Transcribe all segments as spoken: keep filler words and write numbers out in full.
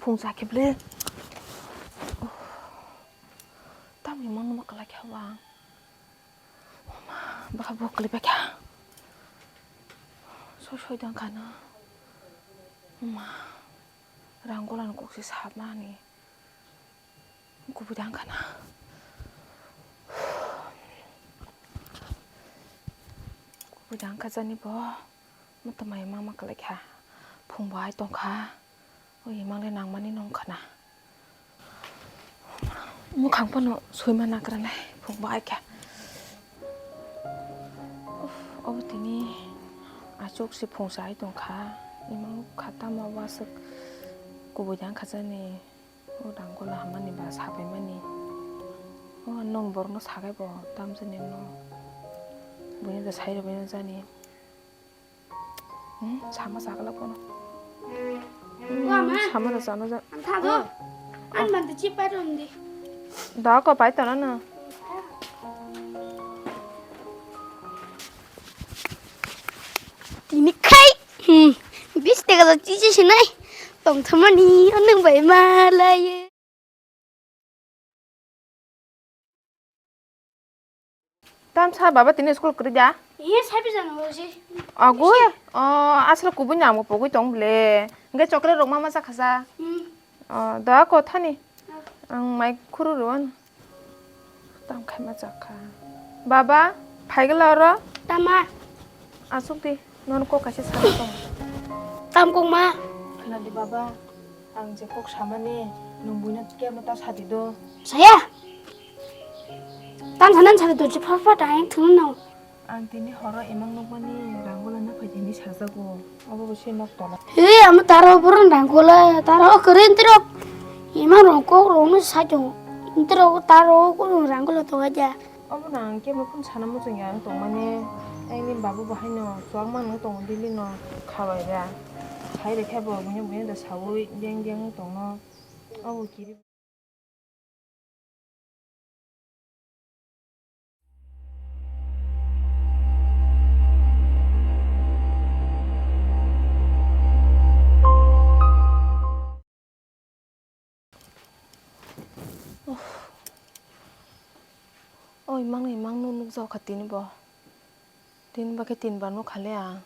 Phung sa khe ble. Tam imang numa kalai kha ba. Baka bo kali baka. Soi soi dang kana. Ma. Rang golan kok se sap mani. Kubui dang kana. Kubui dang ka jani bo. Mata mai mama kalai kha. Phung bai tong kha. O imang le nang mani nong khana. Mukhang phano soi ma nakra nai. Phung bai kha. Uff, obo tini achuk se phung sai tong kha. Imang kha tamo waswk kubui dang kha jani. O rang gola hamani ba sapai mani. O nong borok no sagai bo tam jani no. Buini da sai rwbai no jani. Hmm, sama sakala kono. Wa ma. Sama da jano ja. Ang tha do. Ang ban de chi pai ron di. Da ko pai tana na. Tini khai. Hmm. Bis tega da chi chi sinai. Tong thamani anung bai ma lai. Tam sa baba tini school kwrwi da? Ye, sabi jana bo je. Agoi, o asra kubui nang bo pogwi tong ble. Hingke chocolate rok ma ma chakha sa? Hmm. O da ko thani. Ang mai khuru ro an. Tam khai ma chakha. Baba, phai gala oro? Tama. Asuk di, non ko kaisa sa tong. Tam kong ma. Khna di baba. Ang je kok samani, nwng buino kebo ta sadi do. Saya? Tam sanan sadi do, je pha pha ta yang thung no. Ang tini horo imang nokmani ranggola na phai tini sajago. Obo bo se nok tola. He, amo taro boron ranggola, taro kere enterok. Imang rong kok rong no sajo. Enterok taro ko ranggola to aja. Obono ang kebo phano sana muchung ya, ang tongmani, aini babu bo haino chuak mano tongo, daily no khabai ya. Sai rwkhe bo buino buino da saui deng deng tongno. Obo kiri. Oi, mang ni mang no nukjak kha tini bo. Tini ba khe tin bar no khale ang.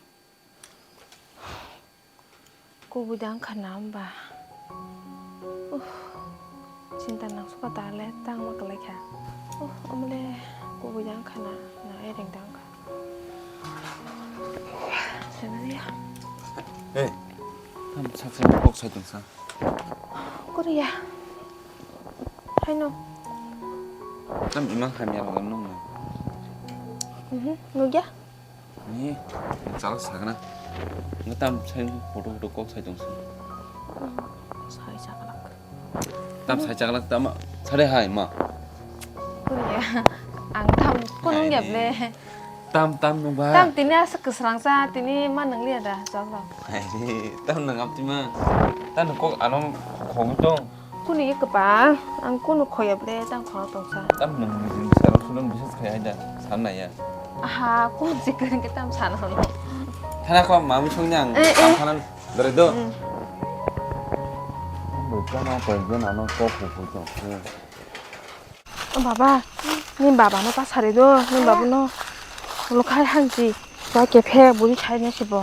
Kubui da wngkha na hwnba? Uff, chinta nangsuka ta le tangma kwlai kha. Uff, omo le kubui da wngkha na, na ereng da wngkha. Sanaria. Hey, tam sak sak kok sai tong sa. Korea. Haino. Tam imang hamya rok nung na. Mhm, nugya? Ni, chal sakna. Ngi tam sai photo photo kok sai tong sa. Sai chaklak. Tam sai chaklak tam sare hai ma. Korea. Ang tam kunung ya ble. Tam, tam nung ba. Tam tini asa kwsrang sa, tini ma nang liya da, chok rok. Hai, tam nang ap tima. Tam nung kok anom khong tong. Kuni ye kwbang, ang kunu khoya ble, tam khong tong sa. Tam nung nung sa rok sulung bisas khai da, san na ya. Aha, kun je kering ke tam san hono. Thana ko mami sung nyang, eh, tam eh. Thanan dore do. Hmm. Bo kana pa jena no kok ko ko tong. O baba, ni baba no ta sari do, ni baba no. Ulo khai hangji, ta kephe buri khai na sibo.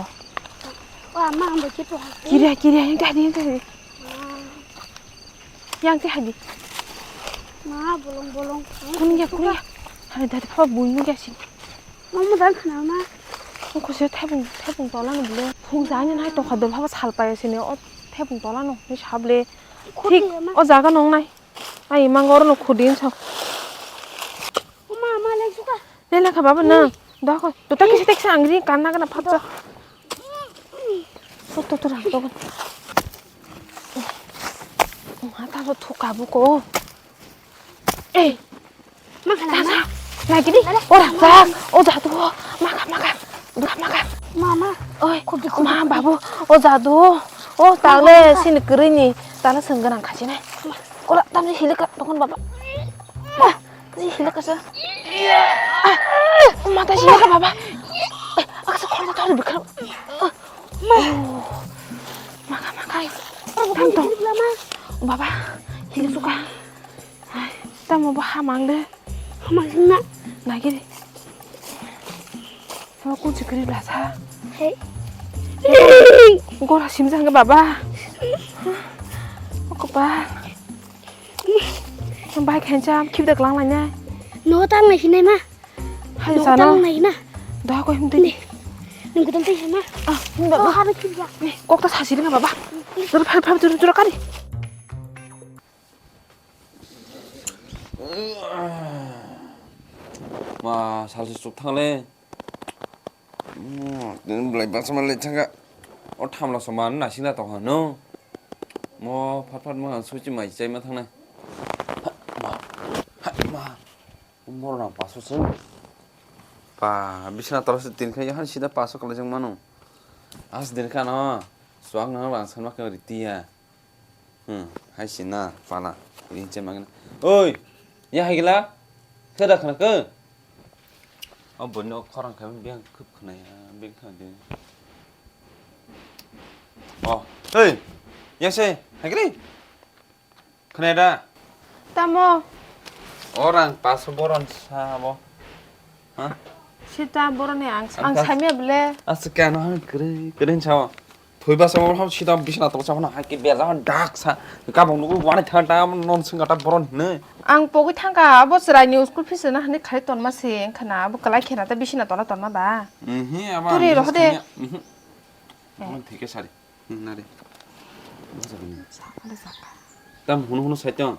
Wa ma ang bo kitu ha. Kiri, kiri, yang tadi, yang tadi. Yang tadi. Ma bolong bolong. Kuning ya, kuning ya. Hari dari papa bui nu gasi. Mama dan khana ma. Ko se thebung, thebung tola no bile. Phung jani nai tokha dol haba sal pai sini o thebung tola no ni sable. Khudi thik ma. O jaga nong nai. Ai, mang oro no khudi sa. Uma, ma, leng suka. Le, le, kha, baba, na. Da, ko. To, ta, kisi, teksa, angri, kan, na, kana, phatsa. To, to, to, rang, to. Ma, ta, to, thuka, bu, ko. Eh. Ma, kana, ta, ma. Na, gidi. Ora, ta, o, ja, to. Ma, ka, ma, ka. Ma, ka, ma, ka. Ma, ma. Oi, khudi, khudi, ma, khudi. Babu, o, ja, to. O, ta, le, sini, kiri, ni. Ta, le, senggan, ang, khachi, nai. Ora, ta, le, hili, ka, tokon, baba. Ma. Ni hila kasa. Ah, mata hila ka baba. Eh, akasa khorma thori bikra. Ah, ma. Maka, maka. Tang tong. Baba, hili suka. Hai, tamo bo hamang de. Hamang sing na. Nagi de. Sama kunci kiri belasa. Hei. Gora sim jang baba. Ko ba. Bai khencha khip dak lang lai nai. No tang lai hinai ma. Hai. No sana. Tang lai na. Da ko him de. Nung gudam tei hima. Ah, him da. Oh, haro khip ya. Kok ta sasi linga baba. Jor phar phar jor jor kari. Ma, salsi suk thang le. Hmm, din belai basa ma le thanga. O thamla so ma nasina to ha no. Mo phat phat mo suchi mai chai ma thang na. Ha, ma. Ha, ma. Mo rang paso se. Pa, bisna toro se tin khai han sida paso kala jang mano. As din kha no. Suak na rang san ma kang ritiya. Hmm, hai sina pala. Rin che magna. Oi! Ya hai gila. Khe da khana khe. O boni o khorang khai beng khup khna ya, beng khna de. Oh, hey! Ya se, hai gili. Khna da? Tamo? Orang paso boron sa bo. Ha? Sita boroni ang, ang samya bele. Asa kano han kre, kre sa. Thoi basa mo ham sida bisna to sa hai ke bela dak sa. Kabang nugo wani thang ta non sing kata boron ne. Ang pogwi thangka abo chwraini school fees na hani khai tonma se wngkha na abo kwlai khena ta bisina tola tonma ba. Mhm, aba. Turi rohode. Mhm. Mon thike sari. Hmm, nari. Masa bini. Sakale saka. Tam hunu hunu saitong.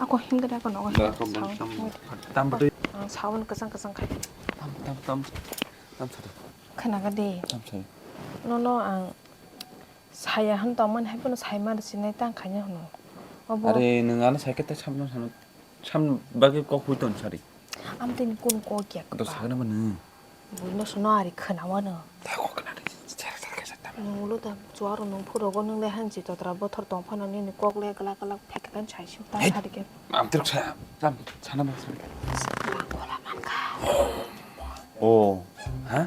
Ako himgada ako nogo. Da, ako tam, tam, tam bade. Ang sawan kesang kesang khai. Tam, tam, tam. Tam sari. Khanaga de. Tam sari. No, no, ang saya han tongmani hai bono saima sinai tang khaina hwno. Obo. Are, nwng ano saikhe tei samno sano, sam bagwi kok hui ton sari. Amtini kun kok ya. Kato sakna ba nwng. Buino sono ari khwna wano. Ta kok khwna de, sera sera khe sakta. Nwng ulo da chuaro nwng phurogo nwng le hanchi totra bothor tong phano nini kok le glak glak phek kan chai sim ta sari khe. Amtwrwk sa, sam, sana ba sari khe. Rangol mankha. Oh, ha?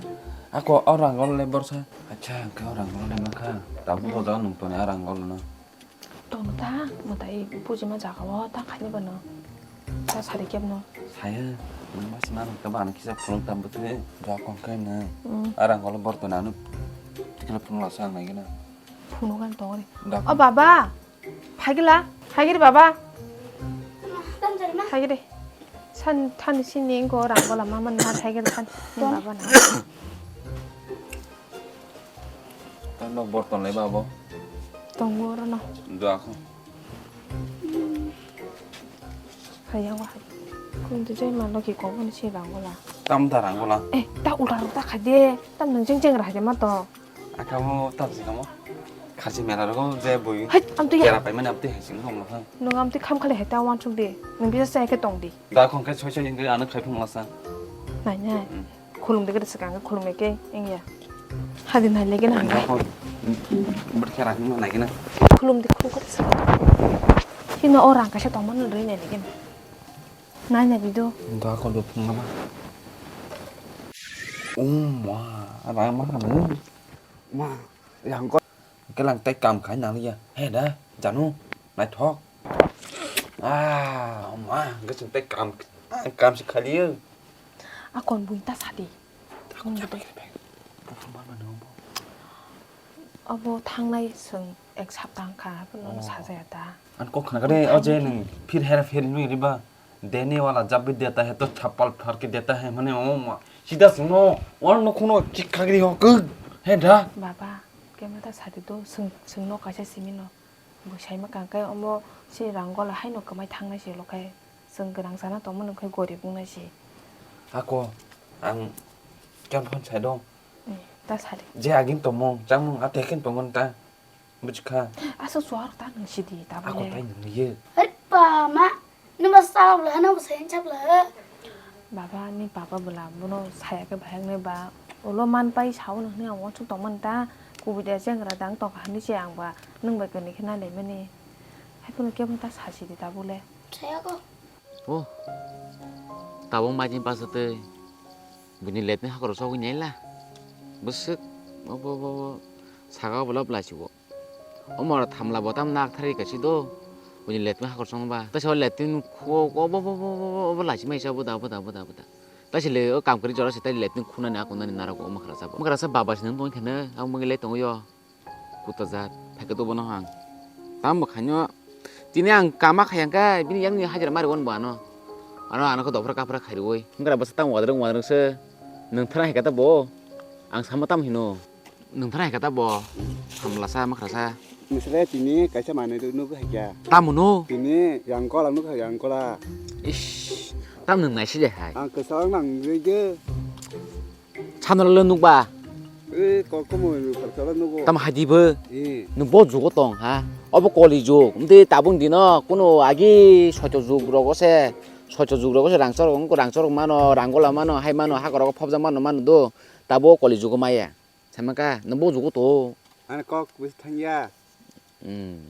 Ako o rangol le borsa. Acha, hwnkhe o rangol le mankha. Tabuk bodo nwng toni a rangol no. Tong ta, mwtai bujima jaga o ta khaini bano. Ta sari kebno. Saya, nwng mas nang ka bana kisa phunuk tam bwtwi. Dua kong kai na. Mm. Arang golo borto nanu. Tikla phunuk lasa ang nai gina. Phunuk kan tong ri. Da. O baba. Phagila, phagiri baba. Phagiri. San thani sini ko rang bola mama na phagiri san. Ni baba na. Tamo borton lai ba bo? Tongo oro no. Dua ko. Hayang wa. Kun tu jai ma loki ko boni si rang bola. Tam da rang bola. Eh, ta ulta rok ta khaide. Tam nang jeng jeng ra haide ma to. Akamo tam si kamo. Kharchi mela rogo je bui. Hai, am tu ya. Kera pai mane am tu hai sing kamo ha. Nung am tu kham khali hai ta wan chuk de. Nung bisa sai ke tong di. Da khong kai choi choi ing ano khai phung lasa. Nai nai. Hmm. Khulum de gede swkang khulum eke engya. Hadi nai lege na. Berkhe ra hima nai gena. Khulum de khulum gede swkang. Hino o rang kaisa tongmani rwi nai lege na. Nai nai bidu. Da ko do phung ma. Umma, rang ma hanu. Ma, yang ko. Kelang tai kam khai nang ya. He da, janu. Naithok. Ah, ma, hwnkhe chwng tei kam, kam se khaliyo. A kon buini ta sadi. Ako chapa kiri bag. Buphang barma no bo. Abo thangnai chwng ek sapta wngkha, abono sajaya ta. An kok khna kare, o je nwng phir hera phir nwi riba. Dene wala jab bhi deta hai to chappal phar ke deta hai, mane o ma. Sida suno, or no khuno chik khagri ho kuk. He da. Baba, kemata sadi to, chwng, chwng no kaisa simi no. Bo saima kang khe omo se rang gola haino kwmai thangnai se lo khe chwng gwnang sana tongmani wngkhe gorib wngnai se. Ako ang kyan phone sai do. Eh, ta sadi. Je agin tongmung chamung ate khen tongmani ta. Bujikha. Asa suar ta nung sidi ta. Ako bole. Tai nung ye. Hai pa ma. Nwng ba sa bwla, nwng ba sa hinsa bwla. Baba ni baba bwla, bono saya khe bahai wngnai ba, ulo man pai sao nw hwnwi ang uansuk tongmani ta, kubui da jengra dang tongkha hwnwi se ang ba nwng bai kwnwi khe nailaimani. Hai phano kebo ta sasi di tabuk le. Saya ko. O, tabuk majini basa tei buini letni hakoro chogwi naila. Bwswk, obo, obo, obo, saka bwla bwlai si o. Omo thamla bo tam nak thari kaisi do. Bini letma hakor song ba. Ta so letma kho ko bo bo bo bo bo bo laisi mai sa bo da bo da bo da bo da. Ta sile o kam kari jora se ta letma khuna ni akon ni narok o makra sa bo. Makra sa baba sinang tong khana ang mangi le tong yo. Kuta jat, phaikhe to bono ang. Tamo khaino, tini ang kama khayang khe, bini yang ni hajira mari won bo ano. Ano, ano khe dophra kaphra khairwi. Wngkha bwsa tamo wadrwng wadrwng se. Nwng thana hai khe ta bo. Ang sama tamo hino. Nwng thana hai khe ta bo. Hamla sa, makra sa. Misre tini kaisa manwi nuk hai kya. Tamo no? Tini yang kola nuk hai yang kola. Ish, tam nwng nai si de hai. Ang kwchang nang je je. Sanalo le nukba. Eh, kok komo ni phalsalo nugo. Tam hadi bo. Eh. Nung bo jugo tong ha. Obo koli jug. Mde tabung dino kuno agi soito jug rogo se. Soito jug rogo se rangchor rang chor mano, rangola mano, hai mano, hakoro phobja mano, mano do. Tabo koli jugo maya. Samaka, nung bo jugo to. Ani kok bis thangya. Hmm.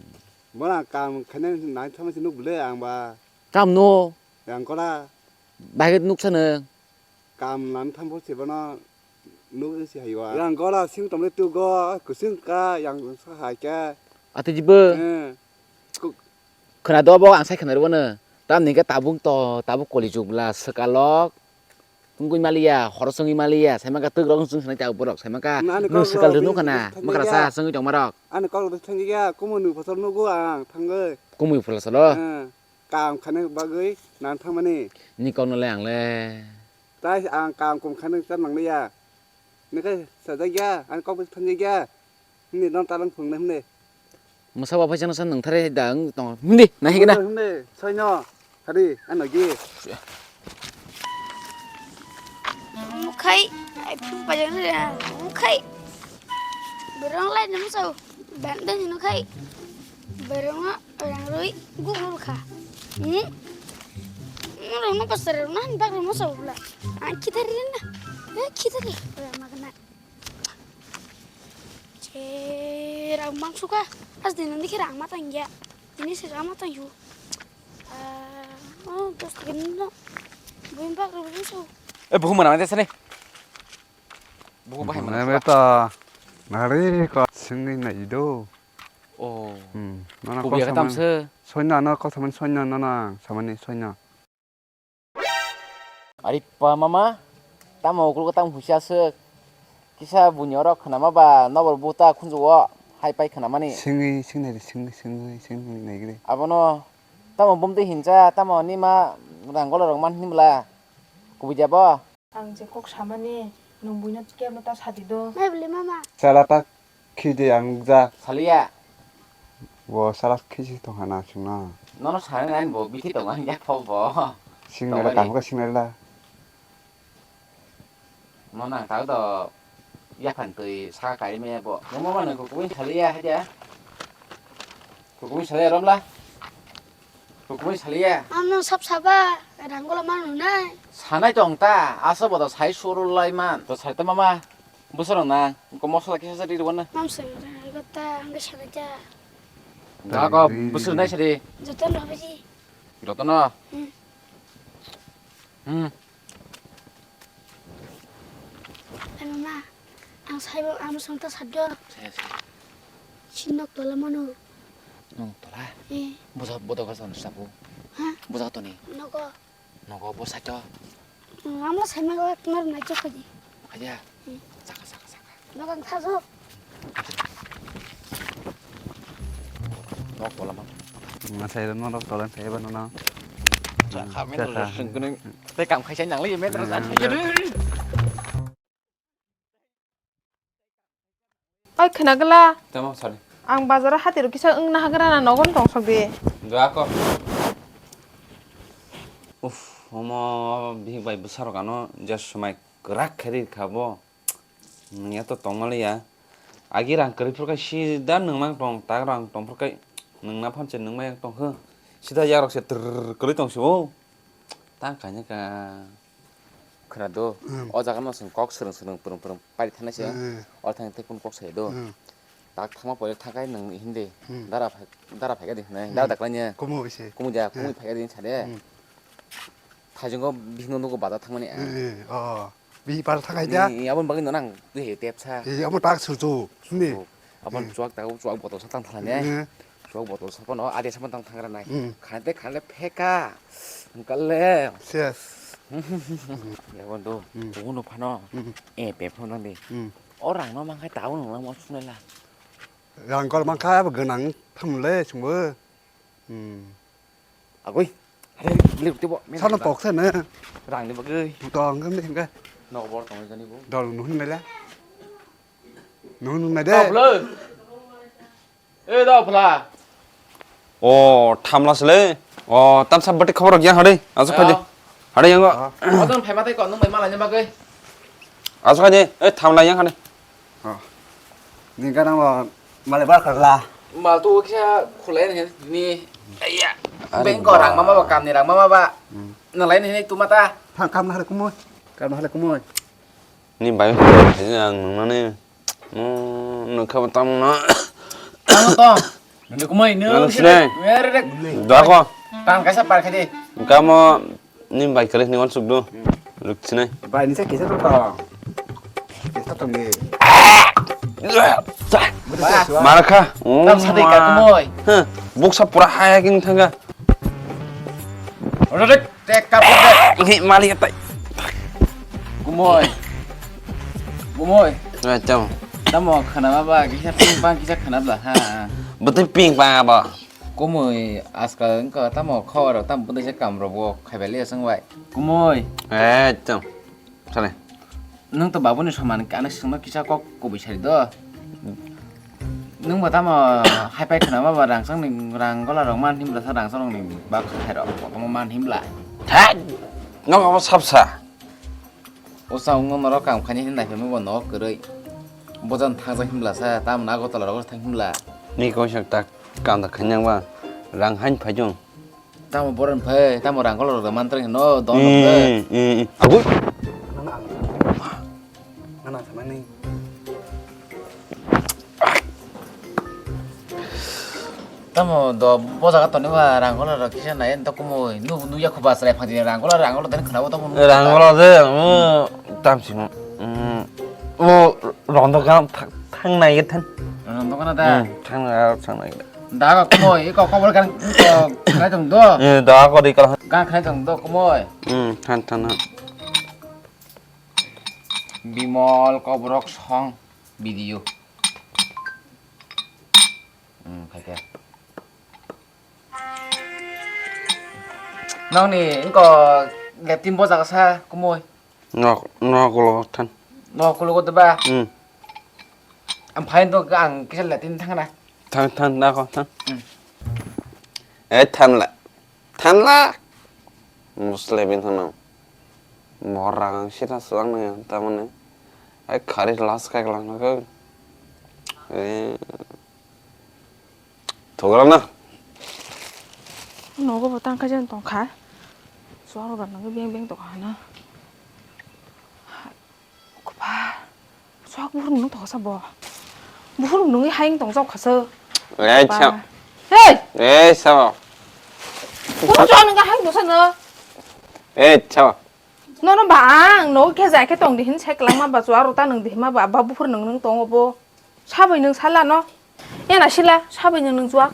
Bona kam khane nai thama si nuk bule ang ba. Kam no. Yang kola. Bahai nuk sana. Kam nan thambo se bono nuk si hayo. Yang gola sing tomle tu go, kusing ka, yang sa hai ke. Ate jibo. Eh. Ku- Khna do bo ang sai khna ro no. Tam ni ke tabung to, tabuk koli jug bla sekalok. Tungkui maliya, horo songwi maliya, sai maka tuk rok sung sanai tabuk borok, sai maka Nani nu kok sekal rok renu di- khna, di- makra sa songwi tong marok. Ani kok rok thangya, kumu nu phasal nugo ang thangoi. Kumui phasalo. Eh. Kam khani bagwi nang thangmani. Ni kokno le ang le. Tai ang kam kum khani ta nangliya. Nokhe sajakya, ang kok thangjakya. Himni non talang phungnai himni. Mwsa wa phaisa no san nang thare da ang tong. Himni, nai higna. Himni, soino. Hari, ano gi. Mukhai, ai phung pajang re. Mukhai. Berong lai nang sao. Banda ni mukhai. Berong Rangrui gugurkha. Hmm? Norokno bwsarokno ani bagrokno sabubla. Ang khitari rina. Eh, khitari. Magna. Che, rang mangsukha. As din nang dikhe rang matang ya. Ini se rang matang yu. Ah, oh, dos tiga nino. Buin bagrok buin so. Eh, buku mana mana sini? Buku bahai mana? Mana beta. Nari ko singni na ido. Oh. Hmm. Nana Kubuya kok khe tamo samani. Se? Soina no kok samani soina no na samani soina. Ari pa mama, tamo ukulgo tamo husia se. Kisa bunya oro khnama ba nobor buta khunju o hai pai khnamani. Singwi singnai singwi singwi singwi naigri. Abono tamo bumtwi hinja tamo nima rangolo rok man hinbla. Kubuya bo. Ang je kok samani, nwng buino kebo ta sadi do. Mai bwlwi mama. Chala ta khide ang nukjak. Saliya. Bo chala khisi tongkha na chwngno. Nono sanai nai bo bithi tongo ang yak pho bo. Singnai la. Tongmani. Kaham khe singnai la. Nono ang tao do yaphang twi saka kai me bo. Nungmo mano kukuin saliya haja. Kukuin saliya romla. Kukuin saliya. Ano sab saba, ranggola manu nai. Sanai tong ta, asa bodo sai suru lai man. To sai ta mama, busarong na, ko mosla kisa sa diri wana. Mam se, ranggola ta, angge sanai ta. Da ko busur nai sari. Joton rabaji. Joton na. Hmm. Hmm. Ai mama, ang saibo amo songta saddo. Saya, saya. Sinok tola mano. Nong tola? Eh. Busa bodo ka son sabu. Ha? Busa toni. Nogo. Nogo busa to. Amo saima ko ekmar na chok di. Aja. Eh. Saka, saka, saka. Nogo ang thaso. Nok tola ma. Masai ro nok tola sai ba no na. Saka me to sengkene. Te kam khai sai nang le me to sa. Oi, khwnagwla. Tamo sadi. Ang bazaro hatiro kisa wngna hagra na nogon tongsok di. Dua ko. Uff, omo bihik bai bwsarok ano je swmai kwrak khe ri kha bo. Nungya to tongmaliya. Agi rang kwrwi phuru khe sida nungmang tong, tak rang tong phuru khe nungna phan se nungmai tong khe. Sida yakrok se trrrr kwrwi tong se o. Tang khaina ka. Khwnado, hmm. O jaga no chwng kok swrwng swrwng pwrwng pwrwng pari thanai se. Hmm. O thang tei kun kok sai do. Hmm. Tak thangma pore thakai nwng hindi. Hmm. Dara phai, dara phai di hwnwi. Hmm. Dara daklai nya. Kumu ise. Kumu ja, kumu phai di sade. Hmm. Thajungo bihno nugo bada thangmani. Hmm. Oh. Bihi par thakai da. Ni abon bagwi no nang twi he tep sa. Eh, amo tak suju. Ni. Suju. Abon chuak tago, chuak botol sa tang thalani. Hmm. Chuak botol sa pono, adi sa tang thangra nai. Hmm. Khante khale pheka. Hwnkale. Ses. Ya bondo, hmm, kubuno phano. Hmm. E pe phano nang di. Hmm. O rang no mangkhai tago nang lang mo sunela. Rang kor mangkha abo gwnang thamle sungbo. Hmm. Agoi. Are, beli roti bo. Sana pok sana. Rang ni bagoi. Tong kan deh enggak. No bor tong jani bo. Dol nuhun mele. Nuhun mele. Tau bela. Eh, tau bela. O, thamla sele. O, tam sab bati khobor gya hade. Aso khaje. Hade yang go. Odon phai matai ko nung bai mala ni bagoi. Aso khaje. Eh, thamla yang hade. Oh. Ni ganang lo malai bar karla. Mal tu kisa khulai ni ni. Iya. Bengko rang mama ba kam ni rang mama ba. Hmm. Nalai ni ni tu mata. Thang kam na hale kumoi. Kam na hale kumoi. Ni bai ang nang nani. Mo nukha tam na. Tamo to. Ndu kumoi nu. Nang sinai. Mere rek. Dako. Tang kaisa par khadi. Kamo Ni bai kwrwi hwnwi uansuk do. Rwk sinai. Bai ni sa kisa tong tong. Kisa tong ni. Mar kha. Tam sadi ka kumoi. Huh. Buksa pura hai hai king thanga. Ora dek tek kap dek. Ni mali atai. Kumoi. Kumoi. Ai cham. Tamo khana ba ba kisa ping pang kisa khana bla ha. Bwtwi ping pang abo. Kumui askal wngkha tamo khawa rok tamo bwdai se kam rok bo khaibai le aswk bai. Kumui. Ekdom. Sale. Nwng to babuni soman khe ano swngno kisa kok kubui sari do. Nwng bo tamo haipai khna ma ba rang chang ni rang gola rok man himla sa rang chang ni bak khai rok kotomo man himla. Thak. Nwng abo sapsa. Usa wngno norok kam khaini hwnwi naiphimwi bo nogo kwrwi. Bojan thangjak himlasa, tamoni Agartala rogo thang himla. Ni koisak tak kam da khainang ba rang hain phai jong. Tamo boron phai, tamo rang kolor da mantra hino don phai. Eh, eh, eh. Agoi. Nana samani. Tamo do bo jaga toni ba rang gola rok kisa nai ento kumui nu nu ya khuba srai phadi rang gola rang gola den khna bo tamo nu rang gola je mo tam simo mo rondo gam thang nai than rondo gana da thang nai thang nai da ga kumui ko ko bor gan khna tong do da ko di kala gan khna tong do kumui than than Bimol koborok song video. Hmm, khaikhe. Nokni wngkha latrine bo jaga sa kumui. Nok, nok ulo than. Nok ulo goteba. Hmm. Ang phain to ang kisa latrine thangna. Thang, thang, na ko, thang. Hmm. Eh, thanla. Thanla. Musle bin thano. Bor rang sita suang na tamane. Ai khari las kai lang na ko. Eh. Thogra na. Nogo bo tang kha jen tong kha. Suang rok nang beng beng tong kha na. Kopa. Suak buhur nung tong sa bo. Buhur nung hai tong jok khasa. Eh, cha. Hey! Eh, sa. Buhur suak nung hai tong sa no. Eh, cha. No, no, ba ang no khe jai khe tong di hin se klang ma ba suak rok ta nung di ma ba ba buhur nung nung tong bo. Sabai nung sala no. Ya na sila sabai nung nung suak.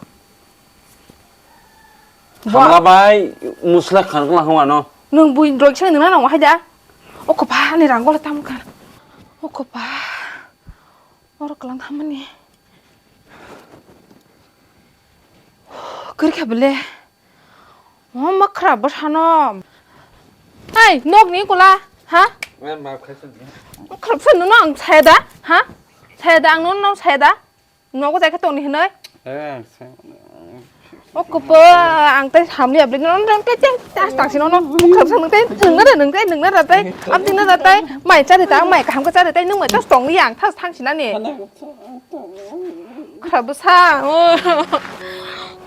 Hamla bai musla khan kla hwa no. Nung bui droi se nung na nang hai da. O kopa ni rang gola tam kha. O kopa. Oro klang thamani. Kiri kha bele. O ma khra bo sano. Ai, nok ni kula, ha? Khra sa nung ang saya da, ha? Saya da ang nung saya da. Nogo jai khe tongni hinoi. Eh, ang se- O kupo ang tei hamli abli no no tei tei tas tang sino no. Kham sa nung tei nung na nung tei nung na tei am tin na tei mai chari ta mai kaham ka chari tei nung mai tas tong yang tas thang sinani. Khra bwsa.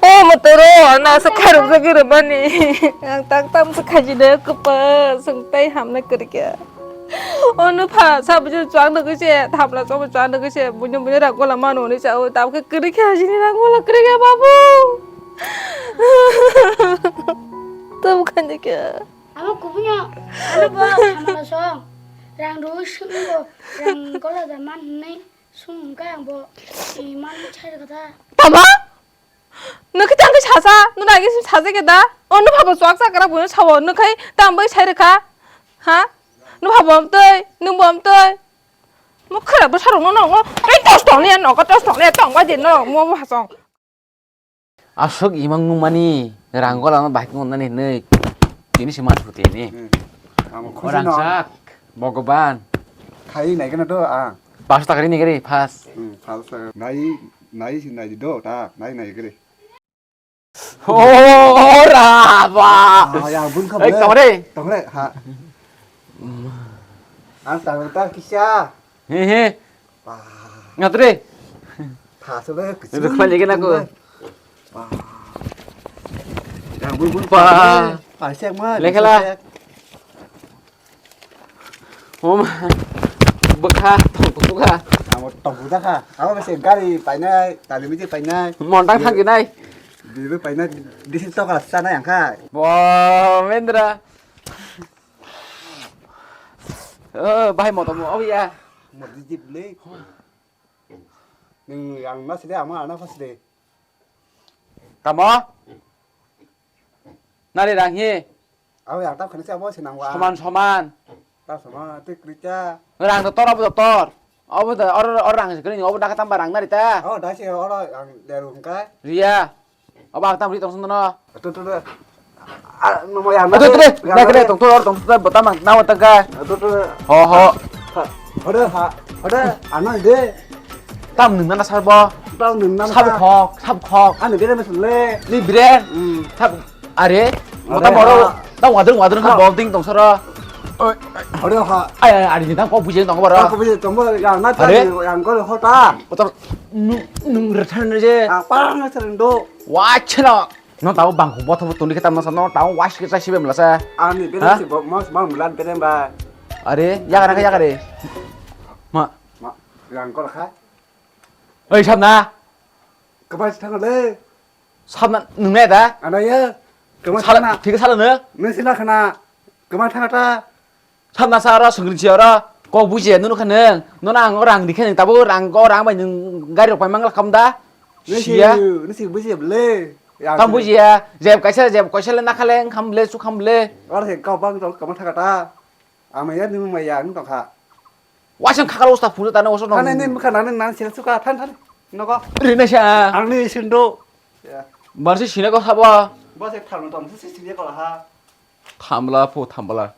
O motoro na sa kharuk sa giro bani. Ang tak tam sa khaji de kupo sung tei hamna kurikya. O nupha, sa bujur chuak nugwi se, thamla chokbo chuak nugwi se, buino buino rang gola mano hwnwi sa o, tabukhe kwrwi khe hajini rang gola kwrwi khe babu. Tabukhe hwnwi khe. Abo kubuino, ano bo thamla song, rang rwi swngo, rang gola da man hwnwi. Sum hwnkhe ang bo, eh, manwi sai rwkha ta. Tama? Nwng khe tang khe sasa, nwng nai khe sasa khe da? O nwng phabo chuak chakra bo sawo, nwng khai tang bai sai rwkha? Ha? Nwng phabo amtwi, nwng bo amtwi. Mo khara bo sarok no no, ei tos tong le no, tos tong le tong bai de no, mo bo hasong. Aswk imang nungmani rang gola no bahai khe nani hinwi tini se man sutini. Hmm. Amo khusi no. Orangsak, Bhagwan. Khai nai gana do ang. Paso taka rini gari fast. Hmm, fast. Nai, nai si nai do ta, nai nai gari. Oh, raba. Ah, ya bun kha. Ei, tong re. Tong re, ha. Ang tang ta kisa. He he. Wah. Ngat re. Tha sebe. Itu kepala lagi nak aku. Wah. Yang bun bun. Wah. Pasek mah. Lekela. Om. Bekha tong kutuka. Amo tong kutuka. Amo masih gari painai, tali miji painai. Montang thang kinai. Bibi painai. Disi tokla sana yang kai. Bo Mendra. Oh, bahai motor mo, oh ya. Mo di jip le. Nung yang na sede ama ana pas de. Tamo? Nari rang hi? Abo yang tap khani se abo se nang wa. Soman soman. Tap sama te krita. Rang to tor abo to tor. Abo to or or rang se kani abo daka tamba rang nari ta. Oh, dai se oro yang deru ka. Ria. Abo ang tam ri tong sung no. Tu tu tu. Ah, no mo yang. Tu tu tu. Dak re tong tor tong tu botam na wa tangka. Tu tu. Ho ho. Hoda ha. Hoda ana de. Tam nung nana sarbo. Tam nung nana. Sab khok, sab khok. Ani bere mes le. Ni bere. Hmm. Sab are. Are, mota moro. Ha. Tam wadrung wadrung kha bol ding tong soro. Oi. Are ha. Ai ai ari ni tam ko bujeng tong boro. Ko bujeng tong boro yang na ta. Are. Yang ko hota. Otor nung nung rethan je. Apa na serendo. Wachela. No tao bangkho bothop tuni khe tamno sano tao wash khe chai sibe mlasa. Ani bere se bo mos bang mlan bere ba. Are, yaga na yaga re. Ma. Ma, yang kor kha. Oi, sabna. Kaba thang le. Sabna nungne da? Ana ya. Kaba thang na. Thik sala ne. Ne sila khana. Kaba thang ta. Sabna sa oro sungri si oro kok buji ya nunu khaneng nono ang oro ang dikhe neng tabo rang oro ang bai nung gari rok pai mangla kham da. Nisi, siya. Nisi buji ya bele. Tam buji ya jeb kaisa jeb kaisa le nakhale kham le su kham le. Oro se kau bang tol kama thaka ta. Ama ya nung ma ya nung tong kha. Wasang khakal usta phuru tane usta nong. Thane ni mukha nang nang sila suka than than. Nogo. Rina sa. Ang ni sindo. Ya. Barsi sina ko habo. Ba se than tong se sini ko ha. Thamla pho thamla.